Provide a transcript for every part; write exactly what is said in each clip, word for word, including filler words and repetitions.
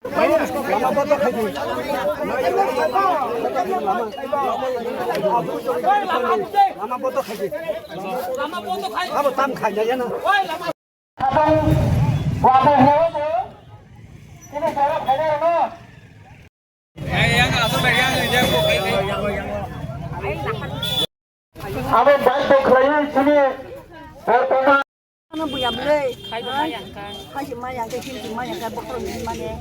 Lama bondo khai di. Lama bondo khai di. Abo tam khai ya na. Abang, wabang nyawa tu. Ini cara kaya na. Abo baik tu kaya sini. Ano buya bule. Khai ma yang ka. Khai ma yang ka, khai ma yang ka, bokol ni mane.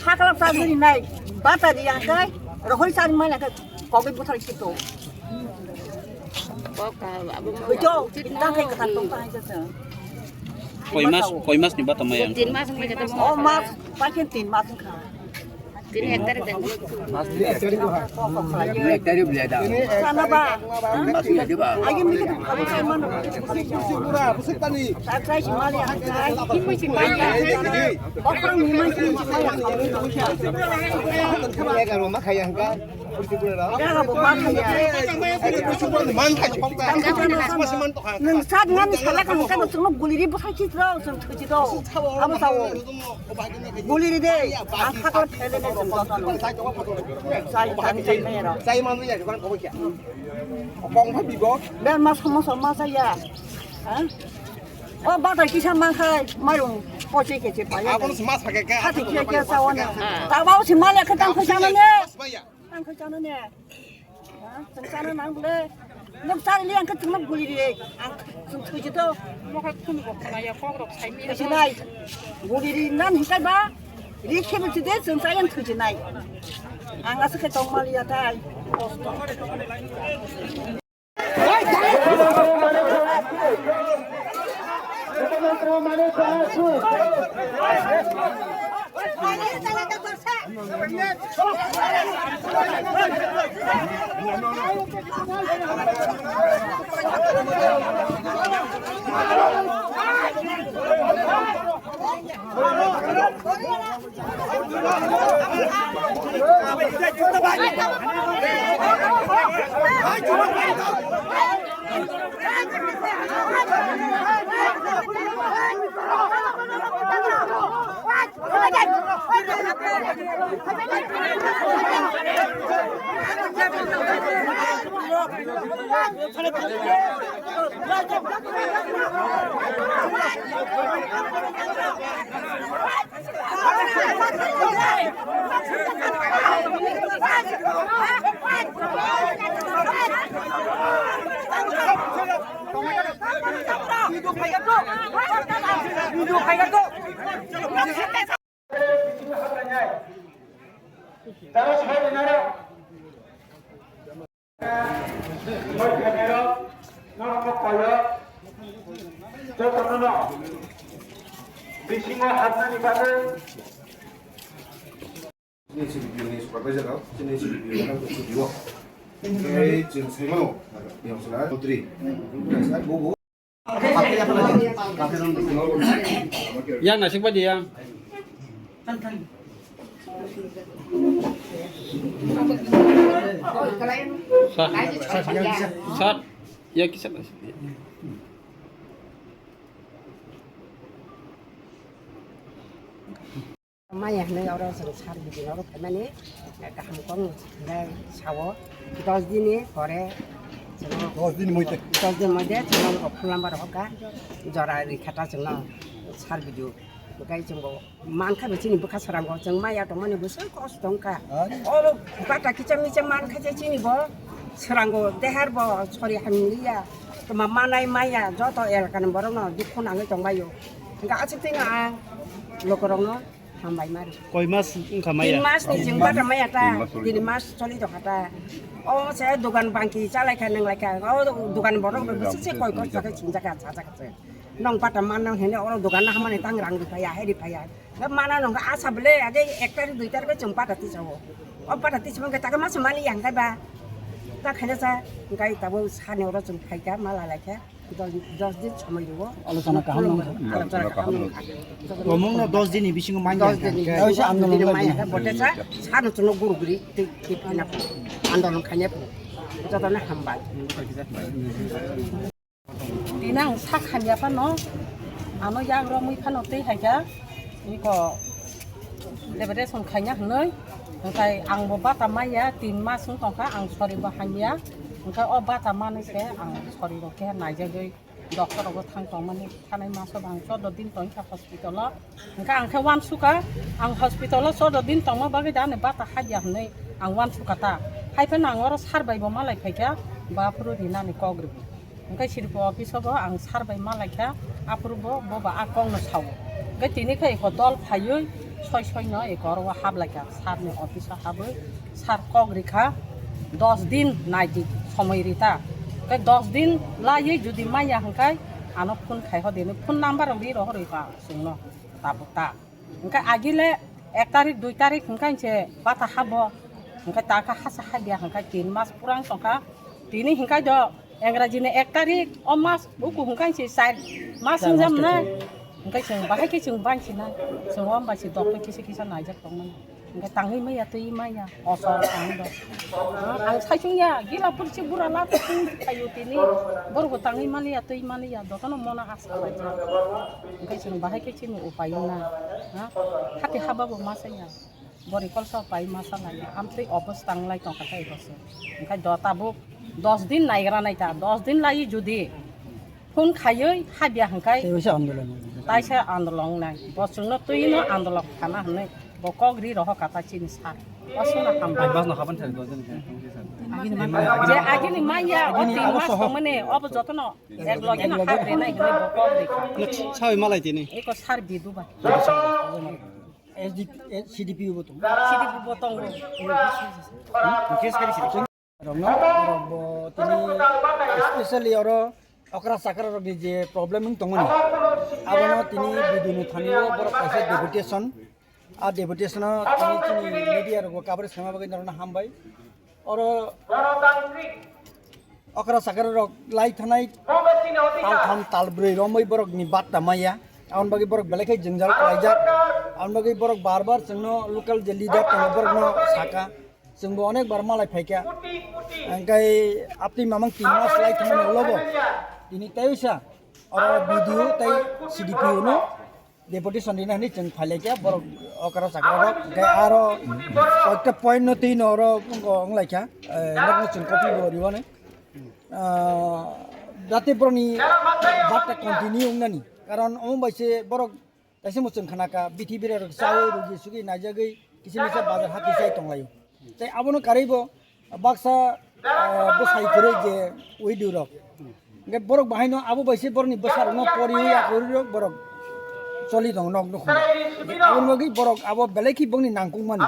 Hakla sa ni nai, bata di yang ka, rohoi sa ni ma yang ka, kogi buthar kito. Betul, tang kai kata tong tang aja sa. Koi mas, koi mas ni bata ma yang. Tin mas ni kata. Oh mas, pakai tin mas ka. Tini hektar dan. Hektar beli ada. Sana ba. Mas beli ada ba. Ayo mikir kamu kamu mana? Busik busik pura, busik tani. Tak saya si mali, tak saya si mali. Orang ni masih si mali. Kamu ya kalau makan yang kan? Busik pura. Ya kalau makan ya. Man khai. Nang saat ngan salah kan kan semua guliri bukan citra, semua citra. Apa tahu? Guli ri de, ang khakal phele de jeng joto no. Chai, chai, chai, chai, mero. Chai manu ya, kan kobo kya. Kong pha bibo. Ber ma somo somo sa ya. Ha? O bata kisa ma khai, mairung poche ke che pa ya. Abon mas ha ke ka. Hati kya kya sa wana. Ta ba si ma le khatang kho jana ne. Tang kho chana ne. Ha? Chwng chana nang bole. Nwk chari li ang khe chwngno guli ri. Ang chwng thwi jito. Mokha khun bo khna ya kok rok sai mi. Thwi jinai. Guli ri nan hikai ba. Ri khe bo chide chwng chai ang thwi jinai. Ang aswk khe tong mali ya tai. Bisingo habnani bagwi. Chini C D P O ni supervisor rok, chini C D P O ni C D O. Tei chwng sai mano, yang sala mantri. Yang nasik badi yang. Sat, sat, ya kisah. Maya hinwi oro chwng sar bidi oro phaimani kaham kok hinwi sao. Dos din ni pore chwng dos din moite, dos din moite chwng phone number hoka jora rikha ta chwngno sar bidi. Bukai chwng bo mankha bo chini bwkha srango chwng maya tongmani bo soi kosto wngkha. Oro bata kicha micha mankha je chini bo srango dehar bo sori hamliya. Toma manai maya joto elakani borokno dukhu nangwi tongbaio. Hingkha aswk twi no ang lokorokno hambai mari. Koi mas wngkha maya? Tin mas ni chwng bata maya ta. Tin mas choli. Tin mas choli tongkha ta. O se dogan bangki chalaikha nanglaikha. O dogan borok rok bisi se koi kosto khe singjaka sajak se. Nong bata man nang hene oro dogan na hamani tang rang ripaya, he ripaya. Mana nong asa bele age ek tarik dui tarik chwng bata tisao. O bata tisao ke taka mas mali yang kai ba. Ta khaina sa kai tabo sani oro chwng phaika mala laikha. Dos, dos din somoi riwo. Alochona kaham nang. Alochona kaham nang. Tomung no dos din ni bisingo manya. Dos din ni bisingo manya. Bote sa sano chwngno guru guri tei tei andolon khaina. Jotono hambai. Tini ang sak hamya phano, ano yak romwi phano tei hai kha, Niko liberation khaina hwnwi, hwnkhe ang bo bata maya, tin mas wng tongkha, ang sori bo hamya, hwnkhe o bata manwi se ang sori rok khe naijagwi doctor rogo thang tongmani, thanai maso bo ang chordo din tongkha hospital o, hwnkhe ang khe uansukha, ang hospital o chordo din tongma bagwi da ani bata habya hwnwi ang uansukha ta, hai phano ang oro sir bai bo malai phaikha, ba phuru rinani kok rwdi. Hwnkhe C D P O office o bo ang sir bai malaikha, aphuru bo, bo ba a kokno sao. Hwnkhe tini khe eko dol phaiwi soi soino eko oro o haplaikha, sir ni office o habwi sir kok rikha, dos din naidi somoi rita. Hwnkhe dos din laiwi jodi maya hwnkhe ano phone khai ho dini, phone number rok ri rohorwi kha chwngno tabuk ta. Hwnkhe agile ek tarik, dui tarik hwnkhe se bata habo. Hwnkhe ta khe hasa habya hwnkhe tin mas pura wng tongkha. Tini hwnkhe do Engraji ni ek tarik o mas uku hwnkhe se char mas wngjamnai. Hwnkhe chwng bahai khe chwng bansinai. Chwng o bai se doctor kisa kisa naijak tongmani. Hwnkhe tangwi maya twi maya. Osor tangwi do. Ang saichung ya, gila pursi bura la twi thaio tini. Borok bo tangwi maliya twi maliya. Dotono mona asa bai. Hwnkhe chwng bahai khe chini upai wngna, ha? Hati haba bo masa ya. Bori kolsa pai masa lai ya. Amtwi obos tang lai tongkha tei boso. Hwnkhe do tabuk dos din naigra nai ta. Dos din lai judi phone khaiwi habya hwnkhe tei wngsa andolon. Taisa andolon nai. Bo chwngno twino andolon khana hwnwi bo kok ri rohor kha ta chini sir. Osuna hambai. Bas no haban thang dos din. Agini manya. Je agini manya, o tin mas tongmani, obo jotono. Ek loge no hak renai hinwi bo kok rikha. Sawi malai tini. Eko sir bidu bai. S D P, eh, C D P O bo tongo. C D P O bo tongo. Case kari siri. Rokno, rok bo tini especially oro okra chakra rokni je problem wng tongmani. Abono tini B D O ni thani o borok kaisa deputation. A deputation o tini chini media rok bo coverage khaima bagwi norokno hambai. Oro okra sakra rok lai thanai tal tham tal brwi romwi borok ni batta maya. Aboni bagwi borok belai khe jwngjal khlaijak. Aboni bagwi borok bar bar chwngno local je leader tongo borokno saka. Chwngbo onek bar malai phaikha. Hwnkhe aptwi mamang tin mas lai thangmani ulo bo tini tei usa oro B D O tei C D P O no deputation rina hinwi chwng phailaikha borok okra chakra rok. Hwnkhe aro koyekta point no twi no oro wnglaikha, eh, nokno chwng copy bo riwani. Ah, jate borokni batta continue wngnani. Karon omo bai se borok kaisa muchung khanaka, bithi bira rok chawi rugi sugi naijagwi kisa misa bazar hati chai tonglaio. Tei abono karwi bo baksa, ah, bwsai kwrwi je widow rok. Hwnkhe borok bahaino abo bai se borokni bwsa rokno poriwi akwrwi rok borok choli tongo nok nukhung. Aboni bagwi borok abo belai khe bongni nangkukmani.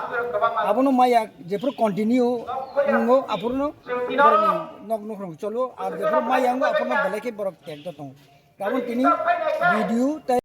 Abono maya jephuru continue wngo aphuru no borokni nok nukhung cholo, ar jephuru maya wngo aphuru no belai khe borok tekto tongo. Gabon tini video tei